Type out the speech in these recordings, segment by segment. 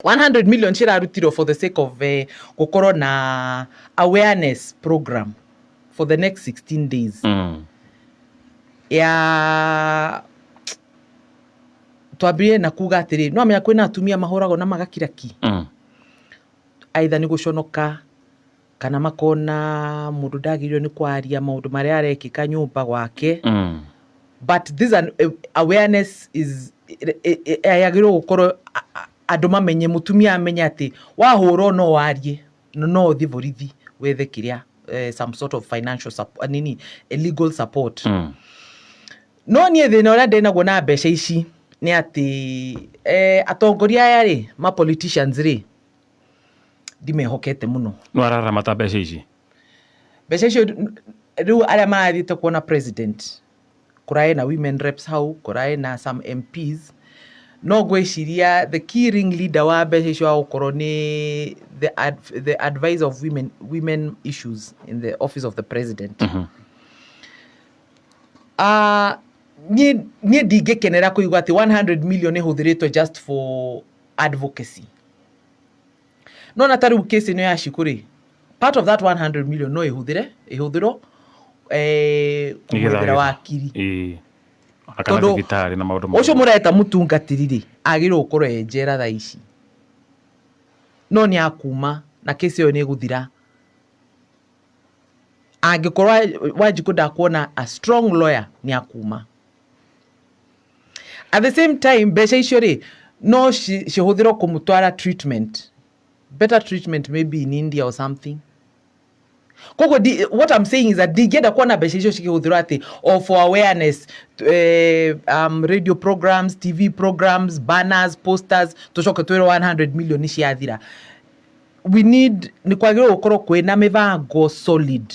100 million cirarutirwo for the sake of gukorwo na awareness program for the next 16 days ya twambire na kuga atĩrĩ, no amenya kwĩna atumia mahũragwo na magakira ki, aitha nĩ gũconoka kana makona mũndũ ndagĩrĩirwo nĩ kwaria maũndũ marĩa arekĩka nyũmba gwake. But this an, awareness is yagĩrĩirwo gũkorwo andũ mamenye, mũtumia amenye atĩ wahũrwo no warie, no ũthiĩ borithi wethe kĩrĩa some sort of financial support, nini, legal support. No niĩ thĩna ũrĩa ndĩnaguo na mbeca ici nĩ atĩ atongoria aya rĩ, ma politicians rĩ, ndimehokete mũno. No araramata mbeca ici. Mbeca icio rĩu arĩa marathiĩte kuona president, kũraĩ na women reps hau, kũraĩ na some MPs, no ngwĩciria the key ring leader wa mbeca icio agũkorwo nĩ the advisor of women issues in the office of the president. Niĩ ndingĩkenera kũigua atĩ 100 million ĩhũthĩrĩtwo just for advocacy. No na ta rĩu case ĩno ya Shikũ rĩ, part of that 100 million no ĩhũthĩre ĩhũthĩrwo kũmwethera wakiri. Ĩĩ. Ona kana Tondũ thibitarĩ na maũndũ ũcio mangĩ. Mũreta mũtungatĩri rĩ, agĩrĩirwo gũkorwo e njera thaa ici, no nĩ akuma na kesi ĩyo nĩ ĩgũthira angĩkorwo Wanjikũ ndakuona a strong lawyer, nĩ akuma. At the same time, mbeca icio rĩ, no cihũthĩrwo kũmũtwara treatment, better treatment, maybe in India or something. Koguo what I'm saying is that ndingĩenda kuona mbeca icio cikĩhũthĩrwo atĩ or for awareness, radio programs, TV programs, banners, posters, tũcoke twĩrwo 100 million nĩ ciathira. We need, nĩ kwagĩrĩirwo gũkorwo kwĩna mĩbango solid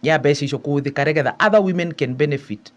ya mbeca icio kũhũthĩka nĩgetha other women can benefit.